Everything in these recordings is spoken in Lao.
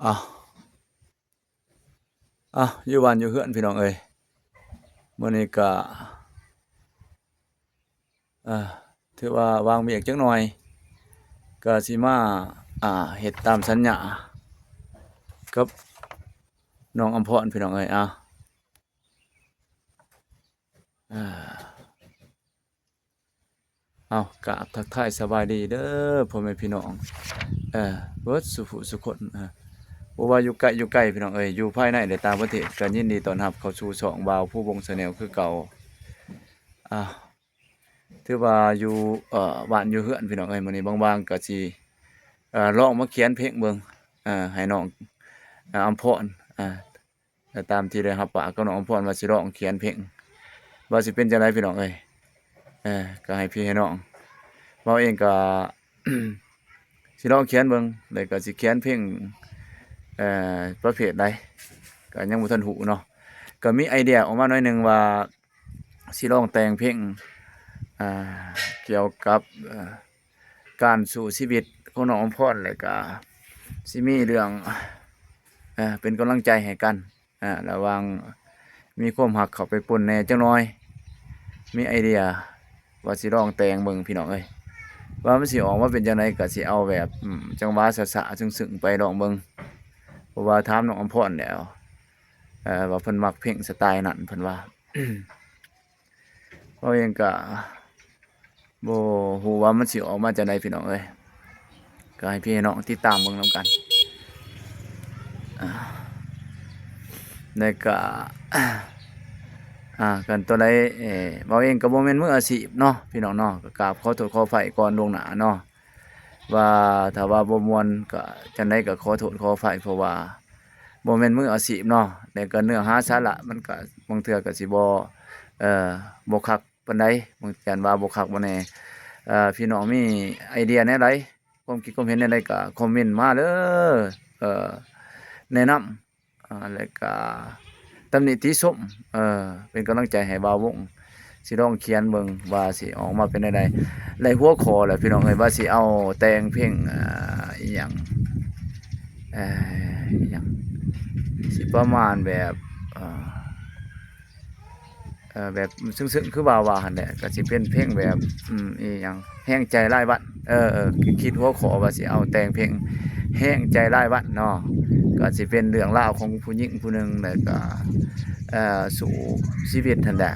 ເອົາ ເອົາ ຢູ່ບ້ານຢູ່ເຮືອນພີ່ນ້ອງເອີຍ, ມື້ນີ້ກະ ເອີ ຖືວ່າວາງວຽກຈັກໜ່ອຍ ກະຊິມາ ອ່າ ເຮັດຕາມສັນຍາກັບນ້ອງອຳພອນພີ່ນ້ອງເອີຍ. ເອົາ ອ່າ ເອົາ ກາບທັກທາຍສະບາຍດີເດີພໍ່ແມ່ພີ່ນ້ອງ ເອີ ເບິດສູ່ຜູ້ສູ່ຄົນ ເອີ ບໍ່ວ່າຢູ່ໃກ້ຢູ່ໄກພີ່ນ້ອງເອີຍ, ຢູ່ພາຍໃນ ແລະ ຕ່າງປະເທດ ກໍຍິນດີຕ້ອນຮັບເຂົ້າສູ່ຊ່ອງບ່າວພູວົງ Channel ຄືເກົ່າ. ອ່າ ຖືວ່າຢູ່ ເອີ ບ້ານຢູ່ເຮືອນພີ່ນ້ອງເອີຍ, ມື້ນີ້ວ່າງໆ ກໍຊິ ເອີ ລອງມາຂຽນເພງເບິ່ງ ເອີ ໃຫ້ນ້ອງ ເອີ ອຳພອນ ເອີ ແລະ ຕາມທີ່ໄດ້ຮັບປາກກັບນ້ອງອຳພອນວ່າຊິລອງຂຽນເພງ ວ່າຊິເປັນຈັ່ງໃດພີ່ນ້ອງເອີຍ. ເອີ ກໍໃຫ້ພີ່ໃຫ້ນ້ອງ ເວົ້າເອງກໍ ຊິລອງຂຽນເບິ່ງ ແລ້ວກໍຊິຂຽນເພງ ເອີ ປະເພດໃດ ກໍຍັງບໍ່ທັນຮູ້ເນາະ, ກໍມີໄອເດຍອອກມາໜ້ອຍໜຶ່ງວ່າ ຊິລອງແຕ່ງເພງ ອ່າ ກ່ຽວກັບ ເອີ ການສູ້ຊີວິດຂອງນ້ອງອຳພອນ ແລ້ວກະຊິມີເລື່ອງ ເອີ ເປັນກຳລັງໃຈໃຫ້ກັນ ອ່າ ລະຫວ່າງມີຄວາມຮັກເຂົ້າໄປປົນແດ່ຈັກໜ່ອຍ. ມີໄອເດຍວ່າຊິລອງແຕ່ງເບິ່ງພີ່ນ້ອງເອີຍ, ວ່າມັນຊິອອກມາເປັນຈັ່ງໃດ ກະຊິເອົາແບບ ອືມ ຈັງຫວະຊ້າໆ ຊຶ້ງໆ ໄປລອງເບິ່ງ, ເພາະວ່າຖາມນ້ອງອຳພອນແລ້ວ ເອີ ວ່າເພິ່ນມັກເພງສະໄຕນັ້ນ ເພິ່ນວ່າ ເຮົາເອງກະບໍ່ຮູ້ວ່າມັນຊິອອກມາຈັ່ງໃດພີ່ນ້ອງເອີຍ, ກໍໃຫ້ພີ່ໃຫ້ນ້ອງຕິດຕາມເບິ່ງນຳກັນ. ອ່າ ແລ້ວກະ ອ່າ ຄັນຕົວໃດ ເອີ ເຮົາເອງກໍບໍ່ແມ່ນມືອາຊີບເນາະ ພີ່ນ້ອງເນາະ, ກໍກາບຂໍໂທດຂໍອະໄພກ່ອນລ່ວງໜ້າເນາະ. ວ່າຖ້າວ່າບໍ່ມ່ວນກໍຈັ່ງໃດກໍຂໍໂທດຂໍອະໄພ ເພາະວ່າບໍ່ແມ່ນມືອາຊີບເນາະ, ແລ້ວກໍເນື້ອຫາສາລະມັນກໍບາງເທື່ອກໍຊິບໍ່ ເອີ ບໍ່ຄັກປານໃດ, ບາງ ຢ້ານວ່າບໍ່ຄັກບໍ່ແນ່. ເອີ ພີ່ນ້ອງມີໄອເດຍແນວໃດ ຄວາມຄິດຄວາມເຫັນແນວໃດກໍຄອມເມັນມາເດີ, ເອີ ແນະນຳ ອ່າ ແລະກະຕຳໜິຕິຊົມ ເອີ ເປັນກຳລັງໃຈໃຫ້ບ່າວວົງ ຊິລອງຂຽນເບິ່ງວ່າຊິອອກມາເປັນແນວໃດ. ໄດ້ຫົວຂໍ້ແລ້ວພີ່ນ້ອງເອີຍ ວ່າຊິເອົາແຕ່ງເພງ ອ່າ ອີ່ຫຍັງ ເອີ ອີ່ຫຍັງ ຊິປະມານແບບ ເອີ ເອີ ແບບຊຶ້ງໆ ຄືວ່າວ່າຫັ້ນແຫຼະ, ກໍຊິເປັນເພງແບບ ອືມ ອີ່ຫຍັງ ແຮງໃຈລາຍວັນ ເອີ ເອີ ຄິດຫົວຂໍ້ວ່າຊິເອົາແຕ່ງເພງແຮງໃຈລາຍວັນເນາະ, ກໍຊິເປັນເລື່ອງລາວຂອງຜູ້ຍິງຜູ້ໜຶ່ງ ແລ້ວກໍ ເອີ ສູ້ຊີວິດຫັ້ນແຫຼະ,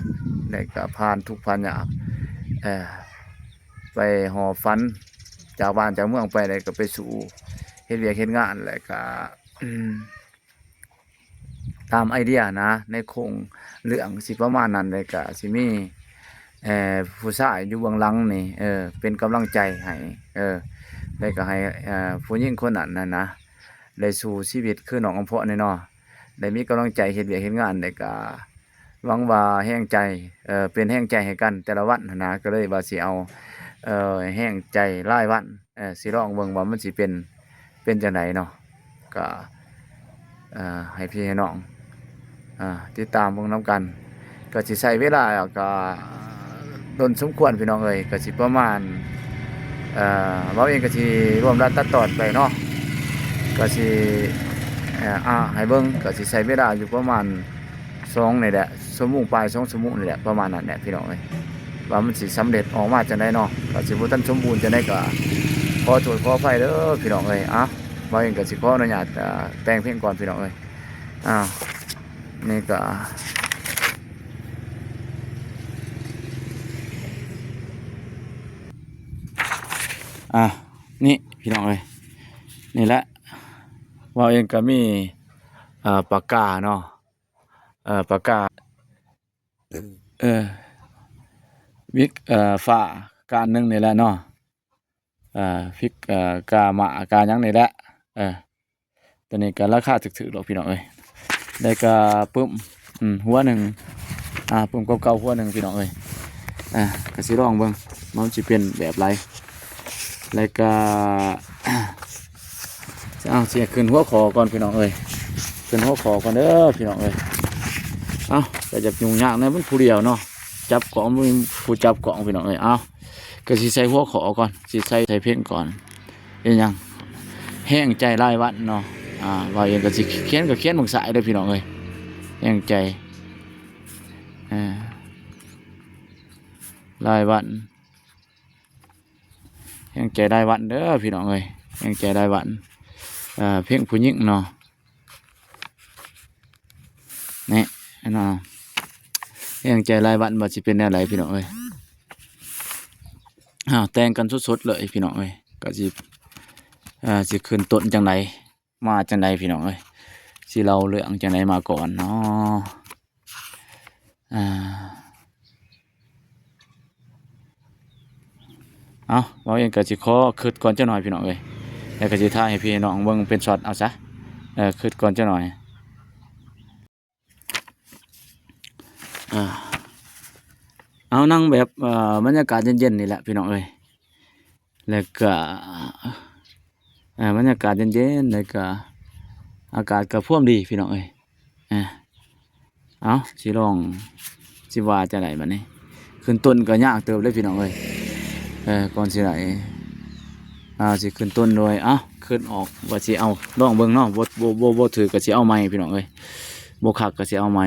ແລ້ວກໍຜ່ານທຸກຜ່ານຍາກ ເອີ ໄປຫອບຝັນ ຈາກບ້ານຈາກເມືອງໄປ ແລ້ວກໍໄປສູ້ເຮັດວຽກເຮັດງານ ແລ້ວກໍ ອືມ ຕາມໄອເດຍນະ ໃນໂຄງເລື່ອງຊິປະມານນັ້ນ ແລ້ວກະຊິມີ ເອີ ຜູ້ຊາຍຢູ່ເບື້ອງຫຼັງນີ້ ເອີ ເປັນກຳລັງໃຈໃຫ້ ເອີ ແລ້ວກະໃຫ້ ເອີ ຜູ້ຍິງຄົນນັ້ນນະ ໄດ້ສູ້ຊີວິດຄືນ້ອງອຳພອນນີ້ເນາະ, ໄດ້ມີກຳລັງໃຈເຮັດວຽກເຮັດງານ ແລ້ວກະຫວັງວ່າແຮງໃຈ ເອີ ເປັນແຮງໃຈໃຫ້ກັນແຕ່ລະວັນຫັ້ນນະ, ກໍເລີຍວ່າຊິເອົາ ເອີ ແຮງໃຈລາຍວັນ ເອີ ຊິລອງເບິ່ງວ່າມັນຊິເປັນ ເປັນຈັ່ງໃດເນາະ. ກໍ ເອີ ໃຫ້ພີ່ໃຫ້ນ້ອງ ອ່າ ຕິດຕາມເບິ່ງນຳກັນ, ກໍຊິໃຊ້ເວລາກໍດົນສົມຄວນພີ່ນ້ອງເອີຍ, ກໍຊິປະມານ ເອີ ເວົ້າເອງກໍຊິລວມລັດຕັດຕອນໄປເນາະ, ກໍຊິ ເອີ ອ່າ ໃຫ້ເບິ່ງ ກໍຊິໃຊ້ເວລາຢູ່ປະມານ ສອງນີ້ແຫຼະ ຊົ່ວໂມງປາຍ ສອງຊົ່ວໂມງນີ້ແຫຼະ ປະມານນັ້ນແຫຼະພີ່ນ້ອງເອີຍ, ວ່າມັນຊິສຳເລັດອອກມາຈັ່ງໃດເນາະ, ກໍຊິບໍ່ທັນສົມບູນຈັ່ງໃດ ກໍຂໍໂທດຂໍອະໄພເດີພີ່ນ້ອງເອີຍ. ເອົາ ບ່າວເອງກໍຊິຂໍອະນຸຍາດ ເອີ ແຕ່ງເພງກ່ອນພີ່ນ້ອງເອີຍ. ອ້າວ ນີ້ກໍ ອ່າ ນີ້ພີ່ນ້ອງເອີຍ ນີ້ແຫຼະ ບ່າວເອງກໍມີ ເອີ ປາກກາເນາະ ເອີ ປາກກາ ເອີ ວິກ ເອີ ຝ້າການໜຶ່ງນີ້ແຫຼະເນາະ, ເອີ ວິກ ເອີ ກາໝ້າກາຫຍັງນີ້ແຫຼະ, ເອີ ຕົວນີ້ກໍລາຄາຖືກໆ ດອກພີ່ນ້ອງເອີຍ. ແລ້ວກໍປຶ້ມ ອືມ ຫົວໜຶ່ງ ອ່າ ປຶ້ມເກົ່າໆ ຫົວໜຶ່ງພີ່ນ້ອງເອີຍ. ອ່າ ກໍຊິລອງເບິ່ງວ່າມັນຊິເປັນແບບໃດ. ແລ້ວກໍ ເອົາ ຊິຂຶ້ນຫົວຂໍ້ກ່ອນພີ່ນ້ອງເອີຍ, ຂຶ້ນຫົວຂໍ້ກ່ອນເດີພີ່ນ້ອງເອີຍ. ເອົາ ກໍຢາກຫຍຸ້ງຍາກແດ່ ມັນຜູ້ດຽວເນາະ, ຈັບກ້ອງ ບໍ່ມີຜູ້ຈັບກ້ອງພີ່ນ້ອງເອີຍ. ເອົາ ກໍຊິໃສ່ຫົວຂໍ້ກ່ອນ, ຊິໃສ່ ໃສ່ເພງກ່ອນ. ເຮັດຫຍັງ? ແຮງໃຈລາຍວັນເນາະ. ອ່າ ເວົ້າເອງກໍຊິຂຽນ ກໍຂຽນເບິ່ງສາຍເດີພີ່ນ້ອງເອີຍ. ແຮງໃຈ ອ່າ ລາຍວັນ ແຮງໃຈລາຍວັນເດີພີ່ນ້ອງເອີຍ ແຮງໃຈລາຍວັນ. ເອີ ເພງຜູ້ຍິງເນາະ ແນ່ເນາະ ແຮງໃຈລາຍວັນວ່າຊິເປັນແນວໃດພີ່ນ້ອງເອີຍ. ອ້າວ ແຕ່ງກັນສົດໆເລີຍພີ່ນ້ອງເອີຍ ກໍຊິ ເອີ ຊິຂຶ້ນຕົ້ນຈັ່ງໃດ ມາຈັ່ງໃດພີ່ນ້ອງເອີຍ ຊິເລົ່າເລື່ອງຈັ່ງໃດມາກ່ອນເນາະ. ອ່າ ເອົາ ເວົ້າເອງກໍຊິຂໍຄຶດກ່ອນຈັກໜ່ອຍພີ່ນ້ອງເອີຍ ແລ້ວກໍຊິຖ່າຍໃຫ້ພີ່ນ້ອງເບິ່ງເປັນຊັອດເອົາຊະ. ເອີ ຄຶດກ່ອນຈັກໜ່ອຍ. ອ່າ ເອົາ ນັ່ງແບບ ເອີ ບັນຍາກາດເຢັນໆນີ້ແຫຼະພີ່ນ້ອງເອີຍ ແລ້ວກໍ ເອີ ບັນຍາກາດເຢັນໆ ແລ້ວກໍອາກາດກໍພວມດີພີ່ນ້ອງເອີຍ. ເອົາ ຊິລອງ ຊິວ່າຈັ່ງໃດບັດນີ້ ຂຶ້ນຕົ້ນກໍຍາກເຕີບເລີຍພີ່ນ້ອງເອີຍ. ເອີ ກ່ອນຊິໄດ້ ອ່າ ຊິຂຶ້ນຕົ້ນໂດຍ ເອົ້າ ຄຶດອອກວ່າຊິເອົາ ລອງເບິ່ງເນາະ ບໍ່ ບໍ່ ບໍ່ ບໍ່ຖືກກໍຊິເອົາໃໝ່ພີ່ນ້ອງເອີຍ ບໍ່ຄັກກໍຊິເອົາໃໝ່.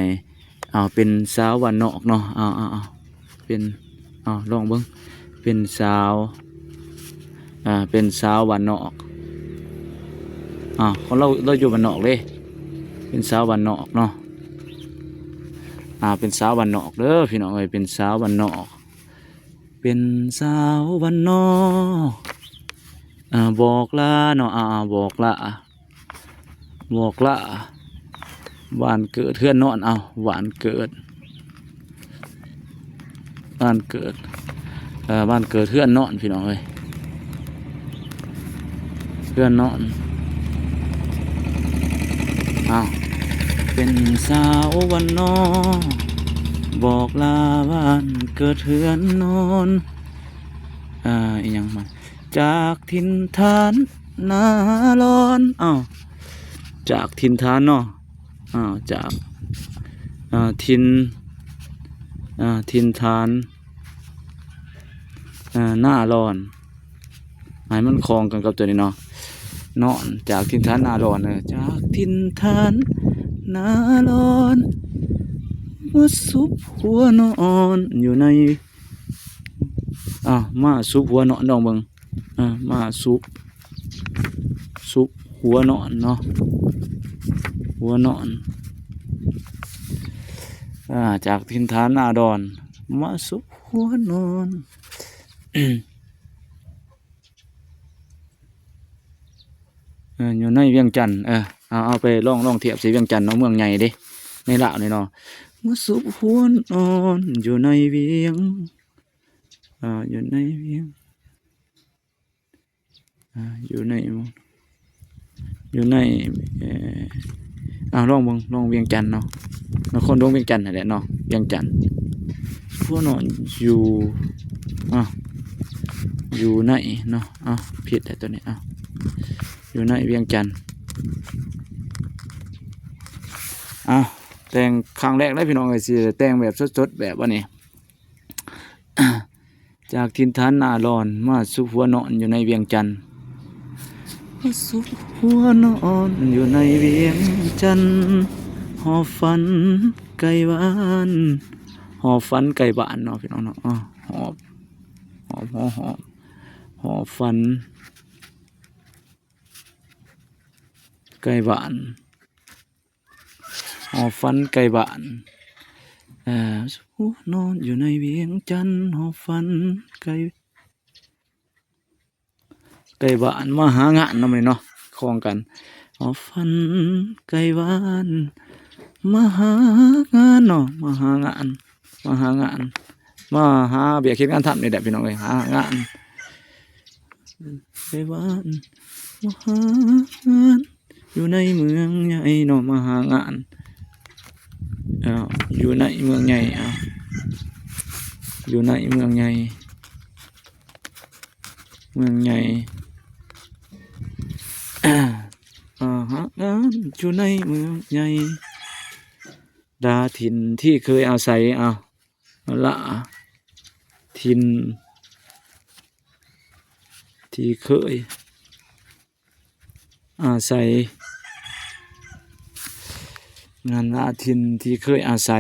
ເອົາ ເປັນສາວບ້ານນອກເນາະ ເອົາ ເອົາ ເອົາ ເປັນ ເອົາ ລອງເບິ່ງ ເປັນສາວ ອ່າ ເປັນສາວບ້ານນອກ. ເອົາ ຂອງລາວ ລາວຢູ່ບ້ານນອກເດ້ ເປັນສາວບ້ານນອກເນາະ. ອ່າ ເປັນສາວບ້ານນອກເດີພີ່ນ້ອງເອີຍ ເປັນສາວບ້ານນອກ ເປັນສາວບ້ານນອກ ອ່າ ບອກລາເນາະ ອ່າ ບອກລາ ບອກລາ ບ້ານເກີດເຮືອນນອນ ເອົາ ບ້ານເກີດ ບ້ານເກີດ ເອີ ບ້ານເກີດເຮືອນນອນ ພີ່ນ້ອງເອີຍ ເຮືອນນອນ. ເອົາ ເປັນສາວບ້ານນອກ ບອກລາບ້ານເກີດເຮືອນນອນ ອ່າ ອີຫຍັງມັນ ຈາກຖິ່ນຖານນາລອນ ເອົ້າ ຈາກຖິ່ນຖານເນາະ ເອົ້າ ຈາກ ເອ່ອ ຖິ່ນ ເອ່ອ ຖິ່ນຖານ ເອ່ອ ນາລອນ ໃຫ້ມັນຄ່ອງກັນກັບຕົວນີ້ເນາະ ນອນ ຈາກຖິ່ນຖານນາລອນ ເອີ ຈາກຖິ່ນຖານນາລອນ ມາຊຸບຫົວນອນຢູ່ໃນ ອ້າວ ມາຊຸບຫົວນອນ ລອງເບິ່ງ ອ່າ ມາຊຸບ ຊຸບຫົວນອນເນາະ ຫົວນອນ ອ່າ ຈາກຖິ່ນຖານນາດອນ ມາຊຸບຫົວນອນ ເອີ ຢູ່ໃນວຽງຈັນ ເອີ ເອົາ ເອົາໄປລອງ ລອງທຽບໃສ່ວຽງຈັນເນາະ ເມືອງໃຫຍ່ເດ້ ໃນລາວນີ້ເນາະ ມາຊຸບຫົວນອນຢູ່ໃນວຽງ ອ່າ ຢູ່ໃນວຽງ ອ່າ ຢູ່ໃນ ຢູ່ໃນ ເອີ ເອົາ ລອງເບິ່ງ ລອງວຽງຈັນເນາະ ນະຄອນຫຼວງວຽງຈັນຫັ້ນແຫຼະເນາະ ວຽງຈັນ ພວກເນາະ ຢູ່ ອ່າ ຢູ່ໃນເນາະ ເອົາ ຜິດແລ້ວຕົວນີ້ ເອົາ ຢູ່ໃນວຽງຈັນ ເອົາ ແຕ່ງຄັ້ງແລກເລີຍພີ່ນ້ອງເອີຍ ຊິແຕ່ງແບບສົດໆ ແບບວ່ານີ້ ຈາກຖິ່ນຖານນາລອນ ມາຊຸບຫົວນອນຢູ່ໃນວຽງຈັນ ມາຊຸບຫົວນອນຢູ່ໃນວຽງຈັນ ຫອບຝັນໃກ້ບ້ານ ຫອບຝັນໃກ້ບ້ານເນາະ ພີ່ນ້ອງເນາະ ເອີ ຫອບ ຫອບ ຫອບ ຫອບ ຫອບຝັນໃກ້ບ້ານ ຫອບຝັນໃກ້ບ້ານ ເອີ ຫົວນອນຢູ່ໃນວຽງຈັນ ຫອບຝັນໃກ້ ໃກ້ບ້ານ ມາຫາງານເນາະ ມື້ນີ້ເນາະ ຄ່ອງກັນ ຫອບຝັນໃກ້ບ້ານ ມາຫາງານເນາະ ມາຫາງານ ມາຫາງານ ມາຫາວຽກເຮັດງານທຳນີ້ແຫຼະ ພີ່ນ້ອງເອີຍ ຫາງານ ໃກ້ບ້ານ ມາຫາງານ ຢູ່ໃນເມືອງໃຫຍ່ເນາະ ມາຫາງານ ເອີ ຢູ່ໃນເມືອງໃຫຍ່ ເອົາ ຢູ່ໃນເມືອງໃຫຍ່ ເມືອງໃຫຍ່ ມາຫາງານຢູ່ໃນເມືອງໃຫຍ່ ລາຖິ່ນທີ່ເຄີຍອາໄສ ເອົາ ລາຖິ່ນທີ່ເຄີຍ ອາໄສ ງານລາຖິ່ນທີ່ເຄີຍອາໄສ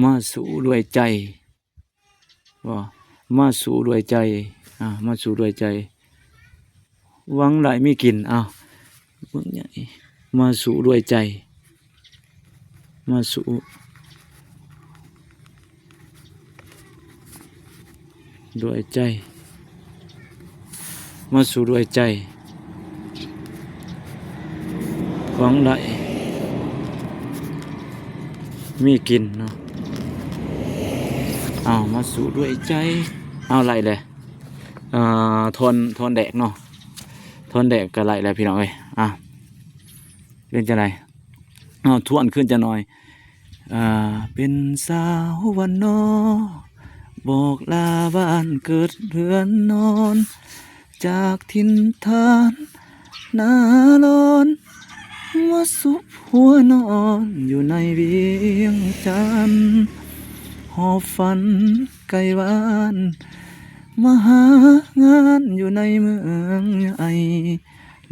ມາສູ້ດ້ວຍໃຈ ບໍ່ ມາສູ້ດ້ວຍໃຈ ອາ ມາສູ້ດ້ວຍໃຈ ຫວັງໄດ້ມີກິນ ອ້າວ ເບິ່ງໃຫຍ່ ມາສູ້ດ້ວຍໃຈ ມາສູ້ ດ້ວຍໃຈ ມາສູ້ດ້ວຍໃຈ ຫວັງໄດ້ມີກິນເນາະ ເອົາ ມາສູ້ດ້ວຍໃຈ ເອົາ ໄດ້ແຫຼະ ອ່າ ທ່ອນ ທ່ອນແດກເນາະ ທ່ອນແດກກໍໄດ້ແລ້ວພີ່ນ້ອງເອີຍ ອ່າ ເປັນຈັ່ງໃດ ເອົາ ທວນຄືນຈັກໜ່ອຍ ອ່າ ເປັນສາວບ້ານນອກ ບອກລາບ້ານເກີດເຮືອນນອນ ຈາກຖິ່ນຖານນາລອນ ມາຊຸບຫົວນອນຢູ່ໃນວຽງຈັນ ຫອບຝັນໃກ້ບ້ານ ມາຫາງານຢູ່ໃນເມືອງໃຫຍ່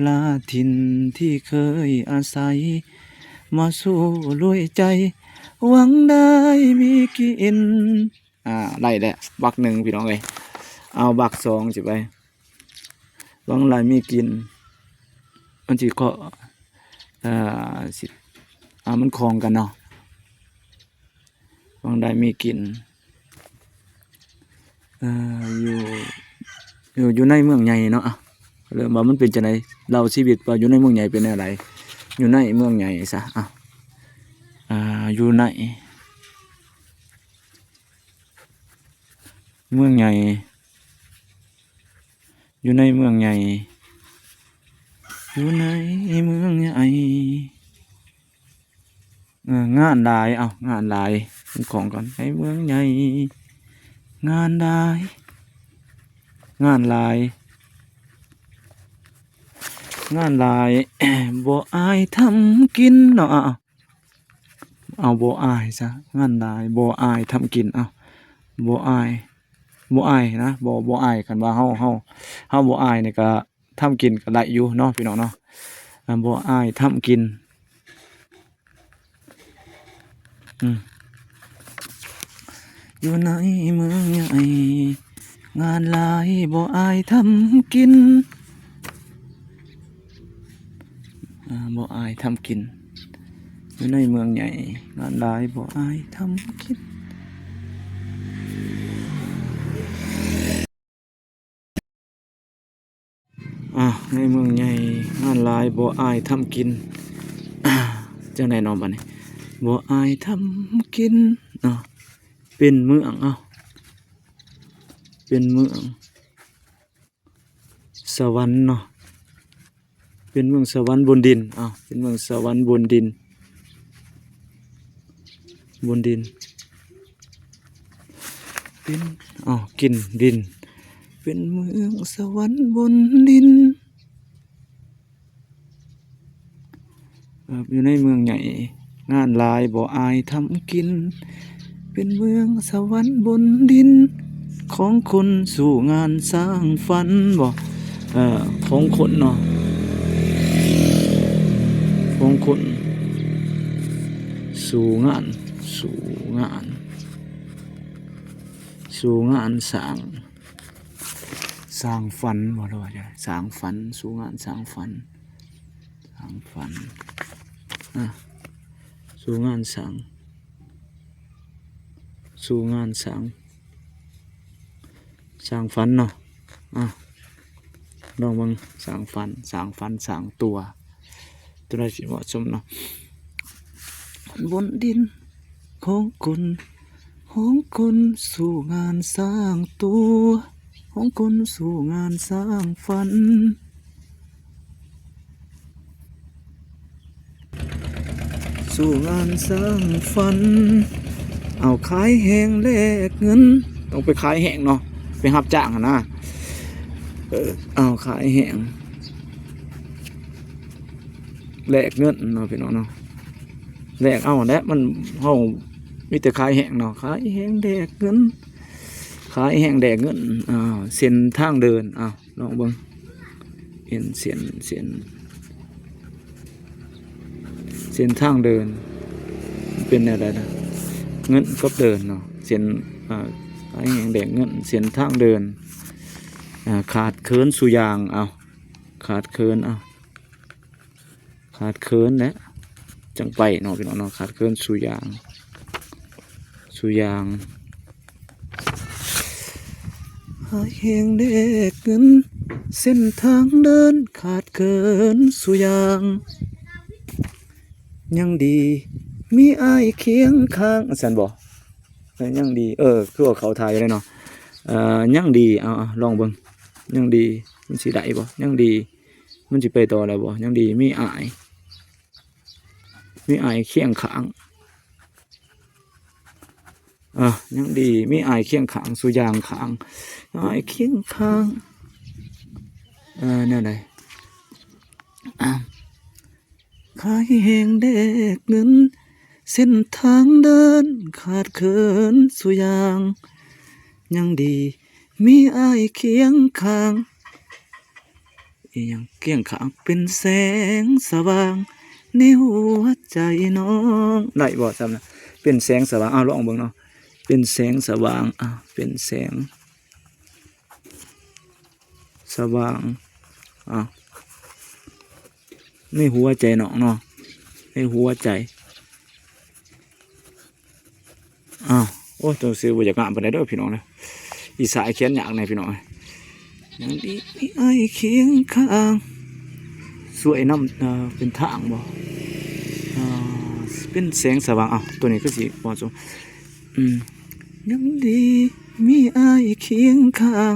ລາຖິ່ນທີ່ເຄີຍອາໄສ ມາສູ້ລວຍໃຈ ຫວັງໄດ້ມີກິນ ອ່າ ໄດ້ແລ້ວບັກໜຶ່ງພີ່ນ້ອງເອີຍ ເອົາບັກສອງຊິໄປ ຫວັງໄດ້ມີກິນ ມັນຊິເຄາະ ອ່າ ຊິ ອ່າ ມັນຄ່ອງກັນເນາະ ຫວັງໄດ້ມີກິນ ເອີ ຢູ່ ຢູ່ ຢູ່ໃນເມືອງໃຫຍ່ເນາະ ອ່ະ ເລີ່ມວ່າມັນເປັນຈັ່ງໃດ ເລົ່າຊີວິດວ່າຢູ່ໃນເມືອງໃຫຍ່ເປັນແນວໃດ ຢູ່ໃນເມືອງໃຫຍ່ຊະ ອ່ະ ອ່າ ຢູ່ໃນເມືອງໃຫຍ່ ຢູ່ໃນເມືອງໃຫຍ່ ຢູ່ໃນເມືອງໃຫຍ່ ເອີ ງານຫຼາຍ ເອົາ ງານຫຼາຍ ເກັບຂອງກ່ອນ ໃນເມືອງໃຫຍ່ ງານຫຼາຍ ງານຫຼາຍ ງານຫຼາຍ ບໍ່ອາຍທຳກິນເນາະ ເອົາ ເອົາ ບໍ່ອາຍຊະ ງານຫຼາຍ ບໍ່ອາຍທຳກິນ ເອົາ ບໍ່ອາຍ ບໍ່ອາຍນະ ບໍ່ ບໍ່ອາຍ ຄັນວ່າເຮົາ ເຮົາ ເຮົາບໍ່ອາຍນີ້ກະ ທຳກິນກໍໄດ້ຢູ່ເນາະ ພີ່ນ້ອງເນາະ ບໍ່ອາຍທຳກິນ ອືມ ຢູ່ໃນເມືອງໃຫຍ່ ງານຫຼາຍບໍ່ອາຍທຳກິນ ອ່າ ບໍ່ອາຍທຳກິນ ຢູ່ໃນເມືອງໃຫຍ່ ງານຫຼາຍບໍ່ອາຍທຳກິນ. ອ່າ ໃນເມືອງໃຫຍ່ງານຫຼາຍບໍ່ອາຍທຳກິນ ຈັ່ງໃດເນາະບັດນີ້ ບໍ່ອາຍທຳກິນເນາະ ເປັນເມືອງ ເອົ້າ ເປັນເມືອງສະຫວັນເນາະ. ເປັນເມືອງສະຫວັນບົນດິນ ເອົ້າ ເປັນເມືອງສະຫວັນບົນດິນ ບົນດິນ ເປັນ ເອົ້າ ກິນດິນ ເປັນເມືອງສະຫວັນບົນດິນ ເອີ ຢູ່ໃນເມືອງໃຫຍ່ ງານຫຼາຍບໍ່ອາຍທຳກິນ ເປັນເມືອງສະຫວັນບົນດິນ ຂອງຄົນສູ້ງານສ້າງຝັນ ບໍ່ ເອີ ຂອງຄົນເນາະ ຂອງຄົນສູ້ງານ ສູ້ງານ ສູ້ງານສ້າງ ສ້າງຝັນ ບໍ່ ຫຼືວ່າຈັ່ງໃດ ສ້າງຝັນ ສູ້ງານສ້າງຝັນ ສ້າງຝັນ ອ່າ ສູ້ງານສ້າງ ສູ້ງານສ້າງ ສ້າງຝັນເນາະ ອ່າ ລອງເບິ່ງ ສ້າງຝັນ ສ້າງຝັນ ສ້າງຕົວ ຕົວໃດຊິເໝາະສົມເນາະ ບົນດິນຂອງຄົນ ຂອງຄົນສູ້ງານສ້າງຕົວ ຂອງຄົນສູ້ງານສ້າງຝັນ ສູ້ງານສ້າງຝັນ ເອົາຂາຍແຮງແລກເງິນ ຕ້ອງໄປຂາຍແຮງເນາະ ໄປຮັບຈ້າງຫັ້ນນະ ເອີ ເອົາຂາຍແຮງ ແລກເງິນເນາະ ພີ່ນ້ອງເນາະ ແລກເອົາແຫຼະ ມັນ ເຮົາມີແຕ່ຂາຍແຮງເນາະ ຂາຍແຮງແລກເງິນ ຂາຍແຮງແລກເງິນ ອ່າ ເສັ້ນທາງເດີນ ເອົາ ລອງເບິ່ງ ເຫັນເສັ້ນ ເສັ້ນ ເສັ້ນ ສັ້ນທາງເດີນ ເປັນແນວໃດນະ? ເງິນກັບເດີນເນາະ ເສັ້ນ ອ່າ ສາຍແຮງແດກເງິນ ເສັ້ນທາງເດີນ ອ່າ ຂາດເຂີນສູ່ຢ່າງ ເອົາ ຂາດເຂີນ ເອົາ ຂາດເຂີນແຫຼະ ຈັ່ງໄປເນາະ ພີ່ນ້ອງເນາະ ຂາດເຂີນສູ່ຢ່າງ ສູ່ຢ່າງ. ສາຍແຮງແດກເງິນ ເສັ້ນທາງເດີນ ຂາດເຂີນສູ່ຢ່າງ ຍັງດີມີອ້າຍຄຽງຂ້າງ ຊັ້ນບໍ່? ເອີ ຍັງດີ ເອີ ຄືວ່າເຂົ້າທ່າຢູ່ເດເນາະ ເອີ ຍັງດີ ເອົາ ເອົາ ລອງເບິ່ງ ຍັງດີ ມັນຊິໄດ້ບໍ່? ຍັງດີ ມັນຊິໄປຕໍ່ໄດ້ບໍ່? ຍັງດີມີອ້າຍ ມີອ້າຍຄຽງຂ້າງ ອ່າ ຍັງດີມີອ້າຍຄຽງຂ້າງ ສູ່ຢ່າງຂ້າງ ອ້າຍຄຽງຂ້າງ ເອີ ແນວໃດ? ສາຍແຮງແດກເງິນ ເສັ້ນທາງເດີນ ຂາດເຂີນສູ່ຢ່າງ ຍັງດີມີອ້າຍຄຽງຂ້າງ ອີຫຍັງ ຄຽງຂ້າງ ເປັນແສງສະຫວ່າງໃນຫົວໃຈນ້ອງ ໄດ້ບໍ່ຊ່ຳນະ? ເປັນແສງສະຫວ່າງ ເອົາ ລອງເບິ່ງເນາະ ເປັນແສງສະຫວ່າງ ອ່າ ເປັນແສງ ສະຫວ່າງ ອ່າ ໃນຫົວໃຈນ້ອງເນາະ ໃນຫົວໃຈ ອ້າວ ໂອ້ຍ ຕົວໜັງສືບໍ່ຢາກງາມປານໃດເດີພີ່ນ້ອງເດີ ອີສາຍຂຽນຍາກແດ່ພີ່ນ້ອງ ຍັງດີມີອ້າຍຄຽງຂ້າງ ຊ່ວຍນຳ ເປັນທາງບໍ່ ເປັນແສງສະຫວ່າງ ອ້າວ ຕົວນີ້ຄືຊິເໝາະສົມ ອືມ ຍັງດີມີອ້າຍຄຽງຂ້າງ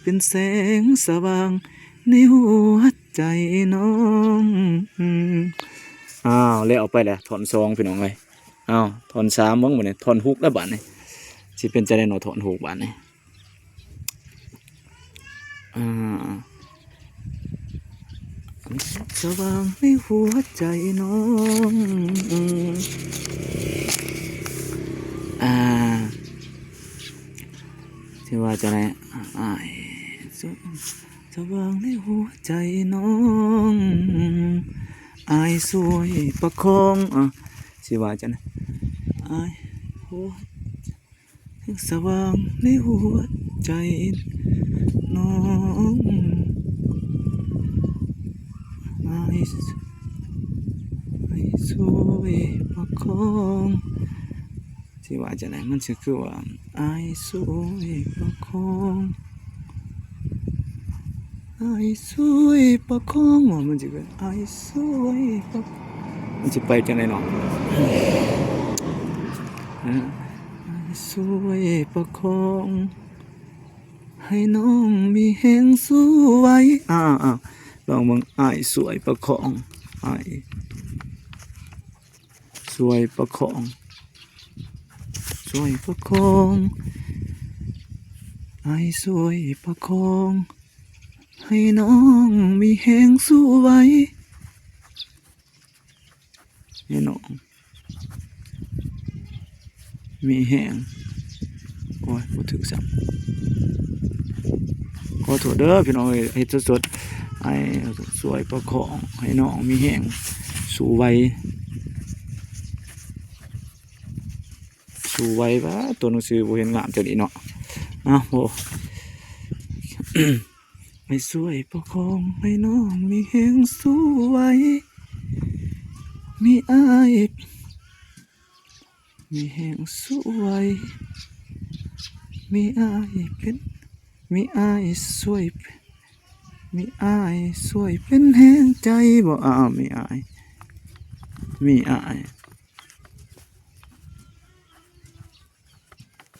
ເປັນແສງສະຫວ່າງໃນຫົວໃຈນ້ອງ ອ້າວ ແລ້ວໄປແລ້ວ ທ່ອນສອງ ພີ່ນ້ອງເອີຍ ອ້າວ ທ່ອນສາມ ເບິ່ງບາດນີ້ ທ່ອນຫົກແລ້ວບາດນີ້ ຊິເປັນຈັ່ງໃດເນາະ ທ່ອນຫົກບາດນີ້ ອ່າ ສະຫວ່າງໃນຫົວໃຈນ້ອງ ອ່າ ຊິວ່າຈັ່ງໃດ ອ້າຍ ສະຫວ່າງໃນຫົວໃຈນ້ອງ ອ້າຍຊ່ວຍປະຄອງ ອ່າ ຊິວ່າຈັ່ງໃດ ອ້າຍ ຫົວ ສະຫວ່າງໃນຫົວໃຈນ້ອງ ອ້າຍ ອ້າຍຊ່ວຍປະຄອງ ຊິວ່າຈັ່ງໃດ ມັນຊິຄືວ່າ ອ້າຍຊ່ວຍປະຄອງ ອ້າຍຊ່ວຍປະຄອງ ວ່າມັນຊິເປັນ ອ້າຍຊ່ວຍປະ ມັນຊິໄປຈັ່ງໃດເນາະ? ອ້າຍຊ່ວຍປະຄອງ ໃຫ້ນ້ອງມີແຮງສູ້ໄຫວ ອາ ອາ ລອງເບິ່ງ ອ້າຍຊ່ວຍປະຄອງ ອ້າຍ ຊ່ວຍປະຄອງ ຊ່ວຍປະຄອງ ອ້າຍຊ່ວຍປະຄອງ ໃຫ້ນ້ອງມີແຮງສູ້ໄຫວ ໃຫ້ນ້ອງມີແຮງ ໂອ້ຍ ບໍ່ຖືກຊ້ຳ ຂໍໂທດເດີພີ່ນ້ອງເອີຍ ເຮັດສົດໆ ອ້າຍຊ່ວຍປະຄອງໃຫ້ນ້ອງມີແຮງສູ້ໄຫວ ສູ້ໄຫວ ປາດ ຕົວໜັງສືບໍ່ເຫັນງາມຈັ່ງນີ້ເນາະ ອ້າວ ໂອ້ ໃຫ້ຊ່ວຍປະຄອງໃຫ້ນ້ອງມີແຮງສູ້ໄຫວ ມີອ້າຍ ມີແຮງສູ້ໄຫວ ມີອ້າຍເປັນ ມີອ້າຍຊ່ວຍ ມີອ້າຍຊ່ວຍເປັນແຮງໃຈບໍ່ ອ້າວ ມີອ້າຍ ມີອ້າຍ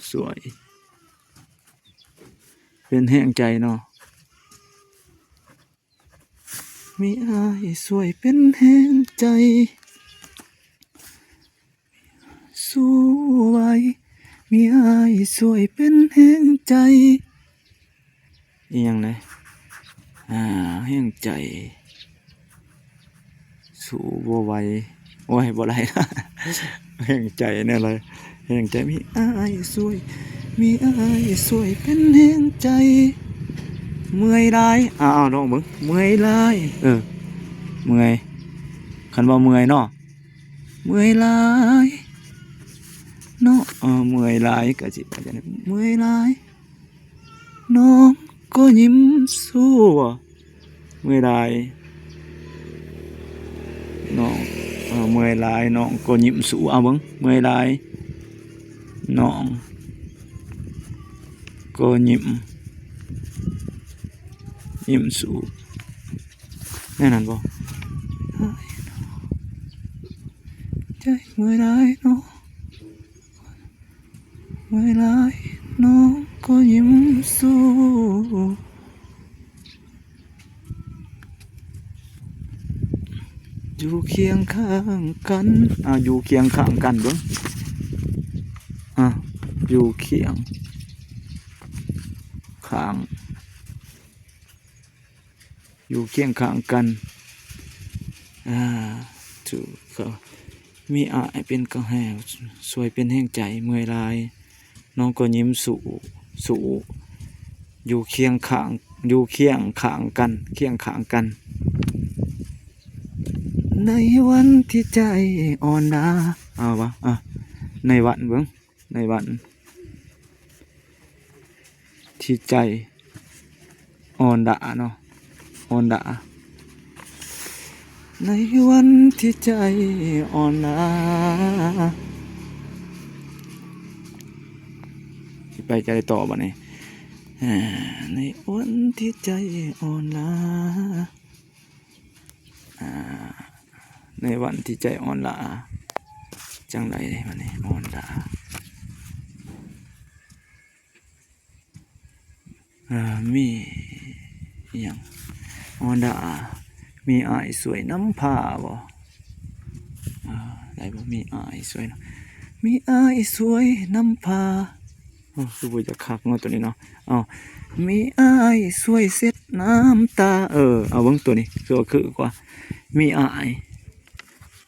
ຊ່ວຍເປັນແຮງໃຈເນາະ. ມີອ້າຍຊ່ວຍເປັນແຮງໃຈ ສູ້ໄຫວ ມີອ້າຍຊ່ວຍເປັນແຮງໃຈ ອີຫຍັງນະ ອ່າ ແຮງໃຈ ສູ້ບໍ່ໄຫວ ໂອ້ຍ ບໍ່ໄດ້ ແຮງໃຈແນວໃດ ແຮງໃຈ ມີອ້າຍຊ່ວຍ ມີອ້າຍຊ່ວຍເປັນແຮງໃຈ ເມື່ອຍຫຼາຍ ອ້າວ ລອງເບິ່ງ ເມື່ອຍຫຼາຍ ເອີ ເມື່ອຍ ຄັນວ່າເມື່ອຍເນາະ ເມື່ອຍຫຼາຍເນາະ ເອີ ເມື່ອຍຫຼາຍ ກໍຊິວ່າຈັ່ງໃດ ເມື່ອຍຫຼາຍ ນ້ອງກໍຍິ້ມສູ້ ເມື່ອຍຫຼາຍ ນ້ອງ ເອີ ເມື່ອຍຫຼາຍ ນ້ອງກໍຍິ້ມສູ້ ເອົາເບິ່ງ ເມື່ອຍຫຼາຍ ນ້ອງກໍຍິ້ມ ຍິ້ມສູ້ ແນວນັ້ນບໍ່? ໃຈເມື່ອຍຫຼາຍເນາະ ເມື່ອຍຫຼາຍ ນ້ອງກໍຍິ້ມສູ້ ຢູ່ຄຽງຂ້າງກັນ ອ່າ ຢູ່ຄຽງຂ້າງກັນເບິ່ງ ອ່າ ຢູ່ຄຽງຂ້າງ ຢູ່ຄຽງຂ້າງກັນ ອ່າ ຖືກ ມີອ້າຍເປັນກະແຫ່ ຊ່ວຍເປັນແຮງໃຈ ເມື່ອຍຫຼາຍ ນ້ອງກໍຍິ້ມສູ້ ສູ້ ຢູ່ຄຽງຂ້າງ ຢູ່ຄຽງຂ້າງກັນ ຄຽງຂ້າງກັນ ໃນວັນທີ່ໃຈອ່ອນລາ ເອົາວະ ອ່ະ ໃນວັນເບິ່ງ ໃນວັນທີ່ໃຈອ່ອນລາເນາະ ອ່ອນລາ ໃນວັນທີ່ໃຈອ່ອນລາ ຊິໄປໃຈຕໍ່ບັດນີ້ ໃນວັນທີ່ໃຈອ່ອນລາ ອ່າ ໃນວັນທີ່ໃຈອ່ອນລາ ຈັ່ງໃດເດບັດນີ້ ອ່ອນລາ ອ່າ ມີອີ່ຫຍັງ ອ່ອນລາ ມີອ້າຍຊ່ວຍນຳພາບໍ່? ອ່າ ໄດ້ບໍ່? ມີອ້າຍຊ່ວຍນຳ ມີອ້າຍຊ່ວຍນຳພາ ໂອ້ ຄືບໍ່ຢາກຄັກເນາະໂຕນີ້ເນາະ ເອົາ ມີອ້າຍຊ່ວຍເຊັດນ້ຳຕາ ເອີ ເອົາເບິ່ງໂຕນີ້ ຄືວ່າຄືກວ່າ ມີອ້າຍ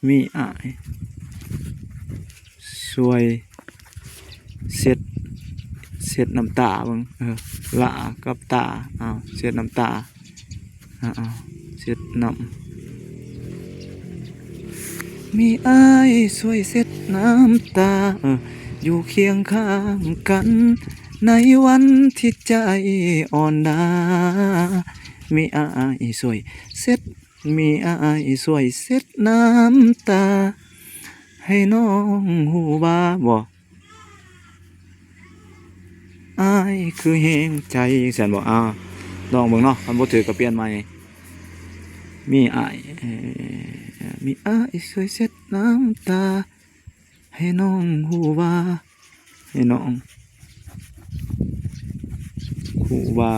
ມີອ້າຍຊ່ວຍເຊັດ ເຊັດນ້ຳຕາເບິ່ງ ເອີ ລາກັບຕາ ເອົາ ເຊັດນ້ຳຕາ ເອົາ ເຊັດນ້ຳ ມີອ້າຍຊ່ວຍເຊັດນ້ຳຕາ ເອີ ຢູ່ຄຽງຂ້າງກັນ ໃນວັນທີ່ໃຈອ່ອນລາ ມີອ້າຍຊ່ວຍເຊັດ ມີອ້າຍຊ່ວຍເຊັດນ້ຳຕາ ໃຫ້ນ້ອງຮູ້ວ່າ ບໍ່ ອ້າຍຄືແຮງໃຈ ຊັ້ນບໍ່? ອ້າວ ລອງເບິ່ງເນາະ ຄັນບໍ່ຖືກກໍປ່ຽນໃໝ່ ມີອ້າຍ ເອີ ມີອ້າຍຊ່ວຍເຊັດນ້ຳຕາ ໃຫ້ນ້ອງຮູ້ວ່າ ໃຫ້ນ້ອງຮູ້ວ່າ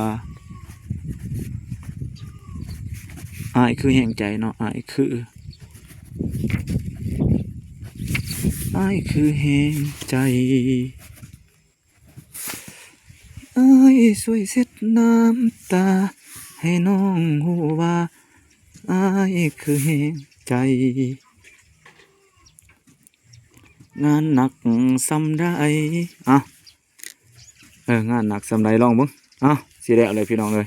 ອ້າຍຄືແຮງໃຈເນາະ ອ້າຍຄື ອ້າຍຄືແຮງໃຈ ອ້າຍຊ່ວຍເຊັດນ້ຳຕາ ໃຫ້ນ້ອງຮູ້ວ່າ ອ້າຍຄືແຮງໃຈ ງານໜັກສ່ຳໃດ ອ່ະ ເອີ ງານໜັກສ່ຳໃດ ລອງເບິ່ງ ເອົ້າ ຊິແລ້ວແລ້ວພີ່ນ້ອງເອີຍ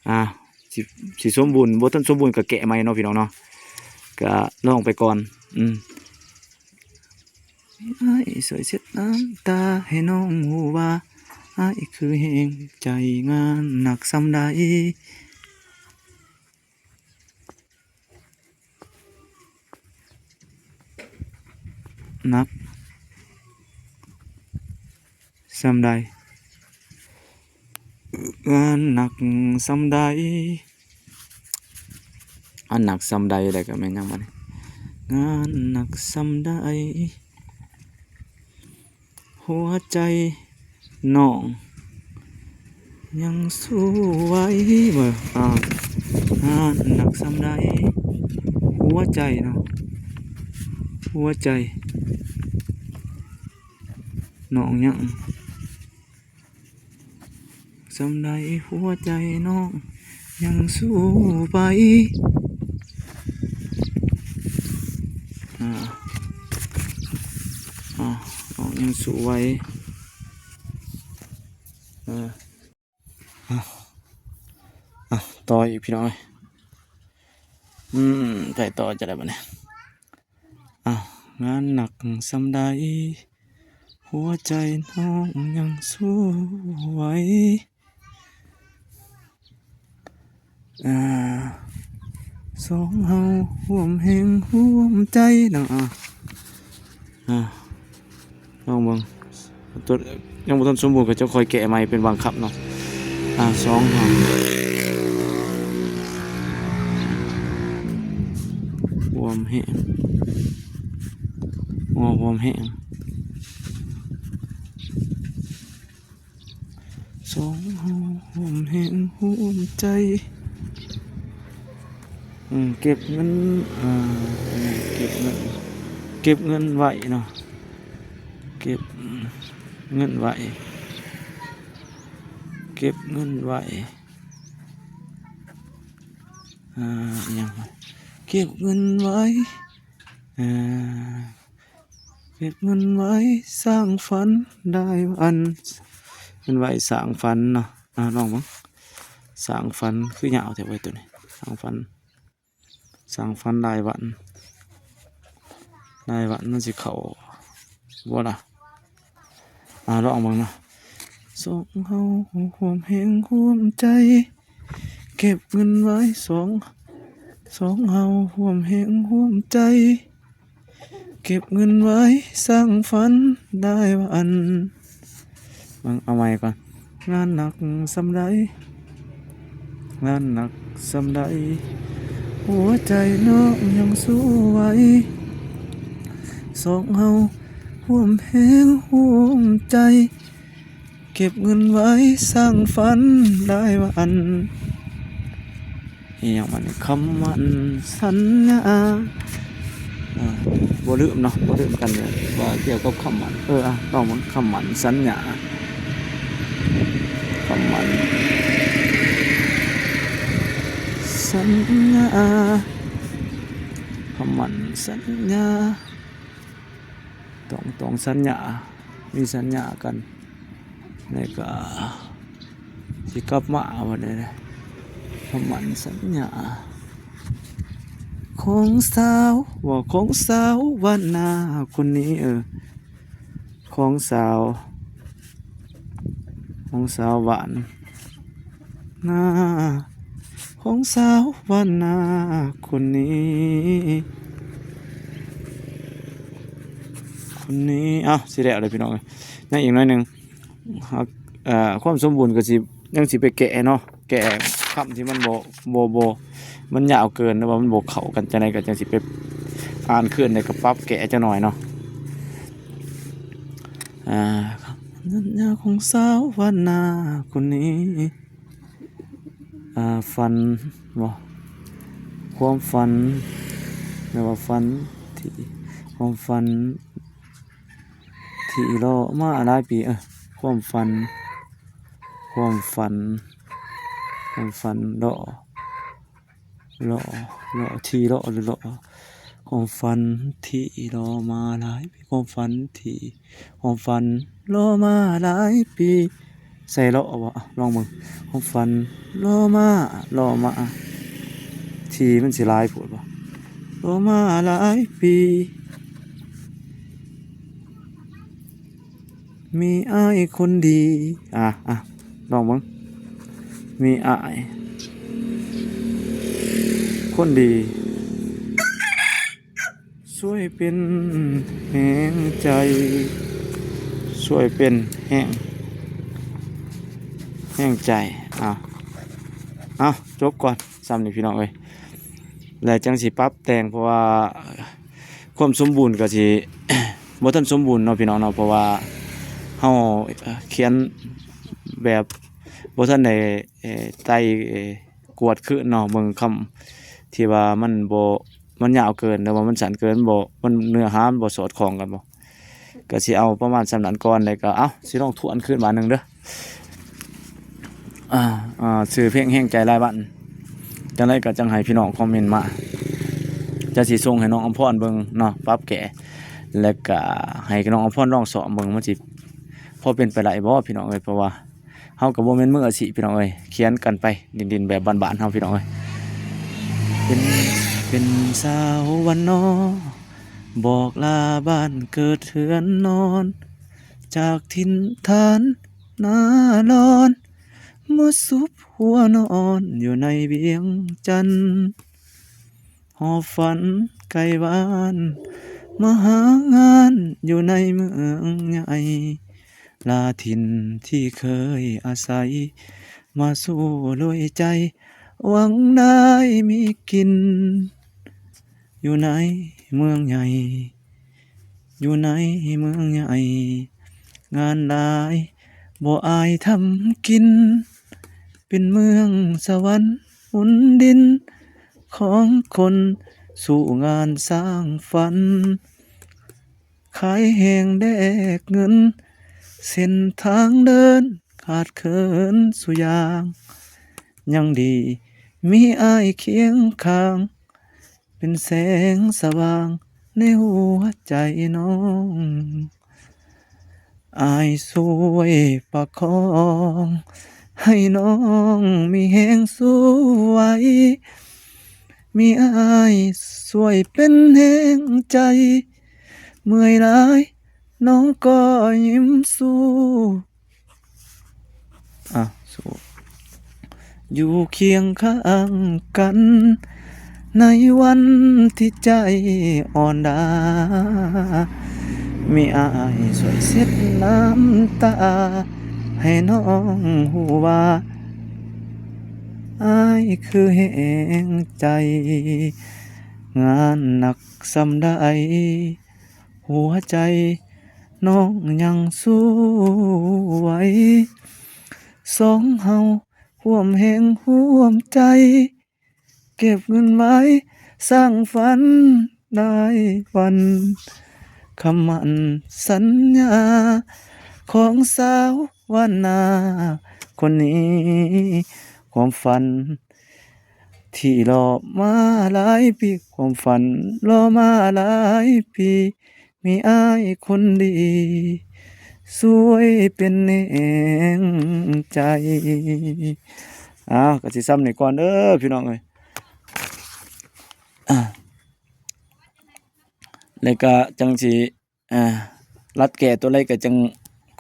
ອ່າ ຊິ ຊິສົມບູນ ບໍ່ທັນສົມບູນກໍແກະໃໝ່ເນາະພີ່ນ້ອງເນາະ ກະລອງໄປກ່ອນ ອືມ ອ້າຍຊ່ວຍເຊັດນ້ຳຕາ ໃຫ້ນ້ອງຮູ້ວ່າ ອ້າຍຄືແຮງໃຈ ງານໜັກສ່ຳໃດ ໜັກສ່ຳໃດ ງານໜັກສ່ຳໃດ ອັນໜັກສ່ຳໃດ ແລ້ວກໍແມ່ນຫຍັງບັດນີ້ ງານໜັກສ່ຳໃດ ຫົວໃຈນ້ອງຍັງສູ້ໄຫວ ເບິ່ງ ອ່າ ງານໜັກສ່ຳໃດ ຫົວໃຈເນາະ ຫົວໃຈນ້ອງຍັງ ສ່ຳໃດ ຫົວໃຈນ້ອງຍັງສູ້ໄຫວ ອ່າ ອ່າ ນ້ອງຍັງສູ້ໄຫວ ເອີ ອ່າ ອ່າ ຕໍ່ອີກພີ່ນ້ອງເອີຍ ອືມ ໄປຕໍ່ຈັ່ງໃດບັດນີ້ ອ່າ ງານໜັກສ່ຳໃດ ຫົວໃຈນ້ອງຍັງສູ້ໄຫວ. ອ່າ ສອງເຮົາຮ່ວມແຮງຮ່ວມໃຈເນາະ. ອ່າ ອ່າ ລອງເບິ່ງ ຕົວ ຍັງບໍ່ທັນສົມບູນ ກໍຈະຄ່ອຍແກະໃໝ່ເປັນບາງຄຳເນາະ. ອ່າ ສອງເຮົາຮ່ວມແຮງ ຮ່ວມແຮງ ສອງເຮົາຮ່ວມແຮງຮ່ວມໃຈ ເກັບເງິນ ເກັບເງິນ ເກັບເງິນໄວ້ເນາະ ເກັບເງິນໄວ້ ເກັບເງິນໄວ້ ອ່າ ອີຫຍັງ ເກັບເງິນໄວ້ ອ່າ ເກັບເງິນໄວ້ສ້າງຝັນໄດ້ວັນ ເກັບເງິນໄວ້ສ້າງຝັນເນາະ. ອ່າ ລອງເບິ່ງ ສ້າງຝັນ ຄືຍາວແທ້ເວີຍໂຕນີ້ ສ້າງຝັນ ສ້າງຝັນໄດ້ວັນ ໄດ້ວັນ ມັນຊິເຂົ້າບໍ່ລະ? ອ່າ ລອງເບິ່ງເນາະ. ສອງເຮົາຮ່ວມແຮງຮ່ວມໃຈ ເກັບເງິນໄວ້ ສອງ ສອງເຮົາຮ່ວມແຮງຮ່ວມໃຈ ເກັບເງິນໄວ້ສ້າງຝັນໄດ້ວັນ. ເບິ່ງ ເອົາໃໝ່ກ່ອນ. ງານໜັກສ່ຳໃດ ງານໜັກສ່ຳໃດ ຫົວໃຈນ້ອງຍັງສູ້ໄຫວ ສອງເຮົາຮ່ວມແຮງຮ່ວມໃຈ ເກັບເງິນໄວ້ສ້າງຝັນໄດ້ວັນ ອີຫຍັງບັດນີ້ ຄຳໝັ້ນສັນຍາ ອ່າ ບໍ່ລືມເນາະ ບໍ່ລືມກັນເລີຍວ່າກ່ຽວກັບຄຳໝັ້ນ ເອີ ອ່າ ລອງເບິ່ງ ຄຳໝັ້ນສັນຍາ ຄຳໝັ້ນສັນຍາ ຄຳໝັ້ນສັນຍາ ຕ້ອງ ຕ້ອງສັນຍາ ມີສັນຍາກັນ ແລ້ວກໍຊິກັບມາ ວ່າແນວໃດ ຄຳໝັ້ນສັນຍາ ຂອງສາວ ວ່າຂອງສາວບ້ານນາຄົນນີ້ ເອີ ຂອງສາວ ຂອງສາວບ້ານນາ ຂອງສາວບ້ານນາຄົນນີ້ ຄົນນີ້. ເອົ້າ ຊິແລ້ວເລີຍພີ່ນ້ອງເອີຍ ຍັງອີກໜ້ອຍໜຶ່ງ ຄວາມສົມບູນກໍຊິ ຍັງຊິໄປແກະເນາະ ແກະຄຳທີ່ມັນບໍ່ ບໍ່ ບໍ່ ມັນຍາວເກີນ ຫຼືວ່າມັນບໍ່ເຂົ້າກັນຈັ່ງໃດ ກໍຈັ່ງຊິໄປອ່ານຄືນ ແລ້ວກໍປັບແກະຈັກໜ້ອຍເນາະ. ອ່າ ສັນຍາຂອງສາວບ້ານນາຄົນນີ້ ອ່າ ຝັນບໍ່ ຄວາມຝັນ ແປວ່າຝັນທີ່ ຄວາມຝັນທີ່ລໍມາຫຼາຍປີ ເອີ ຄວາມຝັນ ຄວາມຝັນ ຄວາມຝັນລໍ ລໍ ລໍ ທີ່ລໍ ຫຼືລໍ ຄວາມຝັນທີ່ລໍມາຫຼາຍປີ ຄວາມຝັນທີ່ ຄວາມຝັນລໍມາຫຼາຍປີ ໃສ່ລໍບໍ່ ລອງເບິ່ງ ຄວາມຝັນລໍມາ ລໍມາ ທີ່ມັນຊິຫຼາຍໂພດບໍ່ ລໍມາຫຼາຍປີ ມີອ້າຍຄົນດີ ອ່າ ອ່າ ລອງເບິ່ງ ມີອ້າຍຄົນດີ ຊ່ວຍເປັນແຮງໃຈ ຊ່ວຍເປັນແຮງ ແຮງໃຈ ເອົາ ເອົາ ຈົບກ່ອນສ່ຳນີ້ພີ່ນ້ອງເອີຍ ແລ້ວຈັ່ງຊິປັບແຕ່ງ ເພາະວ່າຄວາມສົມບູນກໍຊິບໍ່ທັນສົມບູນເນາະພີ່ນ້ອງເນາະ ເພາະວ່າເຮົາຂຽນແບບບໍ່ທັນໄດ້ ເອີ ໄຕ່ ເອີ ກວດຄືນເນາະ ເບິ່ງຄຳທີ່ວ່າມັນບໍ່ ມັນຍາວເກີນ ຫຼືວ່າມັນສັ້ນເກີນ ມັນບໍ່ ມັນ ເນື້ອຫາມັນບໍ່ສອດຄ່ອງກັນບໍ່ ກໍຊິເອົາປະມານສ່ຳນັ້ນກ່ອນ ແລ້ວກໍ ເອົ້າ ຊິລອງທວນຄືນບາດໜຶ່ງເດີ ອ່າ ອ່າ ຊື່ເພງແຮງໃຈລາຍວັນ ຈັ່ງໃດກໍຈັ່ງໃຫ້ພີ່ນ້ອງຄອມເມັນມາ ຈະຊິສົ່ງໃຫ້ນ້ອງອຳພອນເບິ່ງເນາະ ປັບແກ້ ແລ້ວກໍໃຫ້ນ້ອງອຳພອນລອງຊ້ອມເບິ່ງ ມັນຊິພໍເປັນໄປໄດ້ບໍ່ພີ່ນ້ອງເອີຍ ເພາະວ່າ ເຮົາກໍບໍ່ແມ່ນມືອາຊີບພີ່ນ້ອງເອີຍ ຂຽນກັນໄປດິນໆ ແບບບ້ານໆເຮົາພີ່ນ້ອງເອີຍ ເປັນ ເປັນສາວບ້ານນອກ ບອກລາບ້ານເກີດເຮືອນນອນ ຈາກຖິ່ນຖານນາລອນ ມາຊຸບຫົວນອນຢູ່ໃນວຽງຈັນ. ຫອບຝັນໃກ້ບ້ານ ມາຫາງານຢູ່ໃນເມືອງໃຫຍ່ ລາຖິ່ນທີ່ເຄີຍອາໄສ ມາສູ້ລວຍໃຈ ຫວັງໄດ້ມີກິນ ຢູ່ໃນເມືອງໃຫຍ່ ຢູ່ໃນເມືອງໃຫຍ່ ງານຫຼາຍບໍ່ອາຍທຳກິນ ເປັນເມືອງສະຫວັນໝູນດິນ ຂອງຄົນສູ້ງານສ້າງຝັນ ຂາຍແຮງແລກເງິນ ເສັ້ນທາງເດີນຂາດເຂີນສູ່ຢ່າງ ຍັງດີມີອ້າຍຄຽງຂ້າງ ເປັນແສງສະຫວ່າງໃນຫົວໃຈນ້ອງ. ອ້າຍຊ່ວຍປະຄອງໃຫ້ນ້ອງມີແຮງສູ້ໄຫວ ມີອ້າຍຊ່ວຍເປັນແຮງໃຈ ເມື່ອຍຫຼາຍນ້ອງກໍຍິ້ມສູ້. ອ່ະ ສູ້ ຢູ່ຄຽງຂ້າງກັນ ໃນວັນທີ່ໃຈອ່ອນດາ ມີອ້າຍຊ່ວຍເຊັດນ້ຳຕາ ໃຫ້ນ້ອງຮູ້ວ່າ ອ້າຍຄືແຮງໃຈ ງານໜັກສ່ຳໃດ ຫົວໃຈນ້ອງຍັງສູ້ໄຫວ ສອງເຮົາຮ່ວມແຮງຮ່ວມໃຈ ເກັບເງິນໄວ້ສ້າງຝັນໄດ້ວັນ ຄຳໝັ້ນສັນຍາຂອງສາວບ້ານນາຄົນນີ້ ຄວາມຝັນ ທີ່ລໍມາຫຼາຍປີ ຄວາມຝັນລໍມາຫຼາຍປີ ມີອ້າຍຄົນດີ ຊ່ວຍເປັນແຮງໃຈ. ອ້າວ ກໍຊິສ່ຳນີ້ກ່ອນເດີພີ່ນ້ອງເອີຍ ແລ້ວກໍຈັ່ງຊິ ອ່າ ລັດແກ້ຕົວໃດກໍຈັ່ງ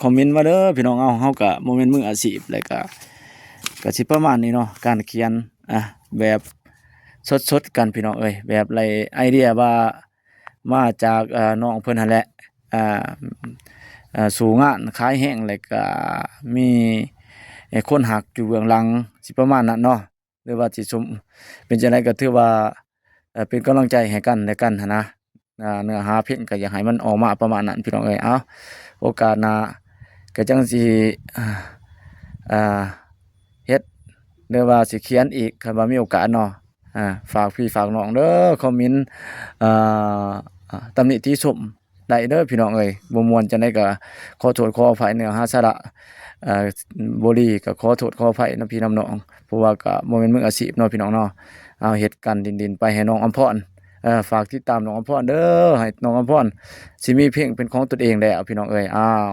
ຄອມເມັນມາເດີພີ່ນ້ອງເຮົາ. ເຮົາກໍບໍ່ແມ່ນມືອາຊີບ ແລ້ວກໍ ກໍຊິປະມານນີ້ເນາະ ການຂຽນ ອ່າ ແບບສົດໆກັນພີ່ນ້ອງເອີຍ ແບບໄດ້ໄອເດຍວ່າມາຈາກ ອ່າ ນ້ອງເພິ່ນຫັ້ນແຫຼະ ອ່າ ອ່າ ສູ້ງານຂາຍແຮງ ແລ້ວກໍມີ ເອີ ຄົນຮັກຢູ່ເບື້ອງຫຼັງ ຊິປະມານນັ້ນເນາະ. ຫຼືວ່າຊິຊົມ ເປັນຈັ່ງໃດກໍຖືວ່າ ເອີ ເປັນກຳລັງໃຈໃຫ້ກັນແລະກັນຫັ້ນນະ. ອ່າ ເນື້ອຫາເພງກໍຢາກໃຫ້ມັນອອກມາປະມານນັ້ນພີ່ນ້ອງເອີຍ. ເອົາ ໂອກາດໜ້າກໍຈັ່ງຊິ ອ່າ ເຮັດ ຫຼືວ່າຊິຂຽນອີກ ຄັນວ່າມີໂອກາດເນາະ. ອ່າ ຝາກພີ່ຝາກນ້ອງເດີ ຄອມເມັນ ອ່າ ຕຳໜິຕິຊົມ ໄດ້ເດີພີ່ນ້ອງເອີຍ. ບໍ່ມ່ວນຈັ່ງໃດກໍຂໍໂທດຂໍອະໄພ ເນື້ອຫາສາລະ ເອີ ບໍ່ດີກໍຂໍໂທດຂໍອະໄພນຳພີ່ນຳນ້ອງ ເພາະວ່າກໍບໍ່ແມ່ນມືອາຊີບເນາະພີ່ນ້ອງເນາະ. ເອົາ ເຮັດກັນດິນໆໄປໃຫ້ນ້ອງອຳພອນ ເອີ ຝາກຕິດຕາມນ້ອງອຳພອນເດີ ໃຫ້ນ້ອງອຳພອນຊິມີເພງເປັນຂອງຕົນເອງແລ້ວພີ່ນ້ອງເອີຍ. ອ້າວ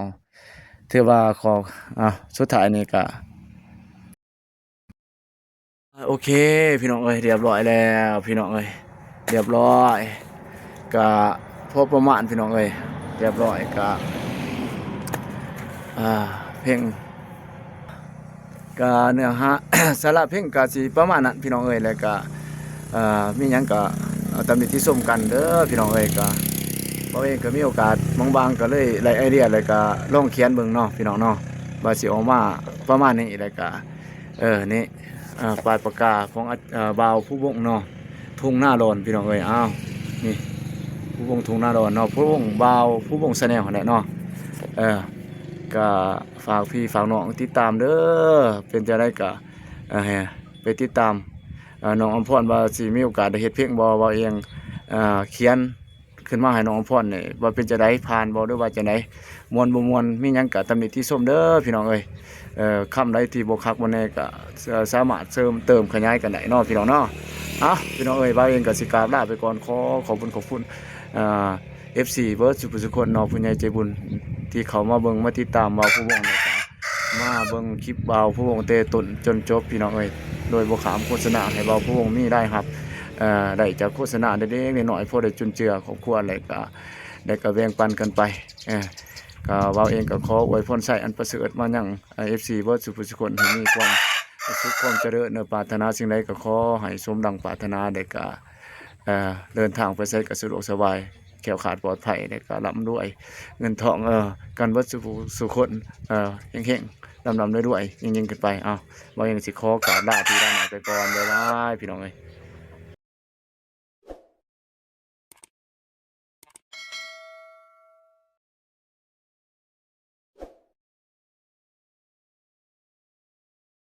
ຖືວ່າຂໍ ອ່າ ສຸດທ້າຍນີ້ກໍ ໂອເຄພີ່ນ້ອງເອີຍ ຮຽບຮ້ອຍແລ້ວພີ່ນ້ອງເອີຍ ຮຽບຮ້ອຍ ກະພໍປະມານພີ່ນ້ອງເອີຍ ຮຽບຮ້ອຍກະ ອ່າ ເພງ ກະເນື້ອຫາ ສາລະເພງກະຊິປະມານນັ້ນພີ່ນ້ອງເອີຍ. ແລ້ວກະ ເອີ ມີຫຍັງກະ ເອົາຕຳໜິຕິຊົມກັນເດີພີ່ນ້ອງເອີຍ. ກະເຮົາເອງກະມີໂອກາດບາງໆ ກະເລີຍໄດ້ໄອເດຍ ແລ້ວກະລອງຂຽນເບິ່ງເນາະພີ່ນ້ອງເນາະ ວ່າຊິອອກມາປະມານນີ້ ແລ້ວກະ ເອີ ນີ້ ເອີ ປາຍປາກກາຂອງ ອາ ເອີ ບ່າວພູວົງເນາະ ທົ່ງນາດອນ ພີ່ນ້ອງເອີຍ. ອ້າວ ນີ້ ພູວົງທົ່ງນາດອນເນາະ ພູວົງ ບ່າວພູວົງ Channel ຫັ້ນແຫຼະເນາະ. ເອີ ກະຝາກພີ່ຝາກນ້ອງຕິດຕາມເດີ ເປັນຈັ່ງໃດກະ ເອີ ໄປຕິດຕາມ ເອີ ນ້ອງອຳພອນວ່າຊິມີໂອກາດໄດ້ເຮັດເພງບໍ່ ວ່າເອງ ເອີ ຂຽນ ຂຶ້ນມາໃຫ້ນ້ອງອຳພອນນີ້ ວ່າເປັນຈັ່ງໃດ ຜ່ານບໍ່ ຫຼືວ່າຈັ່ງໃດ ມ່ວນບໍ່ມ່ວນ ມີຫຍັງກະຕຳໜິຕິຊົມເດີພີ່ນ້ອງເອີຍ. ເອີ ຄຳໃດທີ່ບໍ່ຄັກບໍ່ແນ່ກະ ເອີ ສາມາດເສີມເຕີມຂະຫຍາຍກັນໄດ້ເນາະ ພີ່ນ້ອງເນາະ. ເອົາ ພີ່ນ້ອງເອີຍ ບ່າວເອງກະຊິກາບລາໄປກ່ອນ ຂໍຂອບຄຸນຂອບຄຸນ ເອີ ເອັຟຊີ ເບິດສູ່ຜູ້ສູ່ຄົນເນາະ ຜູ້ໃຫຍ່ໃຈບຸນທີ່ເຂົ້າມາເບິ່ງມາຕິດຕາມບ່າວພູວົງ ແລ້ວກະມາເບິ່ງຄລິບບ່າວພູວົງແຕ່ຕົ້ນຈົນຈົບ ພີ່ນ້ອງເອີຍ ໂດຍບໍ່ຂ້າມໂຄສະນາ ໃຫ້ບ່າວພູວົງມີລາຍຮັບ ອ່າ ໄດ້ຈາກໂຄສະນາເລັກໆນ້ອຍໆ ພໍໄດ້ຈຸນເຈືອຄອບຄົວ ແລະກະ ແລະກະແບ່ງປັນກັນໄປ. ເອີ ກະເວົ້າເອງກະຂໍອວຍພອນໄຊອັນປະເສີດມາຍັງ ເອັຟຊີ ເບິດສູ່ຜູ້ສູ່ຄົນ ໃຫ້ມີຄວາມສຸກຄວາມຈະເລີນເນາະ. ປາດຖະໜາສິ່ງໃດກະຂໍໃຫ້ສົມດັ່ງປາດຖະໜາ ແລະກະ ເດີນທາງໄປໃສກະສະດວກສະບາຍ ແຄ້ວຄາດປອດໄພ ແລະກະລ່ຳລວຍເງິນທອງ ເອີ ກັນເບິດສູ່ຜູ້ສູ່ຄົນ ເອີ ເຮັງໆ ລ່ຳໆລວຍໆ ຍິ່ງໆຂຶ້ນໄປ. ເອົາ ເວົ້າຫຍັງຊິຂໍກາບລາພີ່ລານ້ອງໄປກ່ອນ ບາຍບາຍ ພີ່ນ້ອງເອີຍ.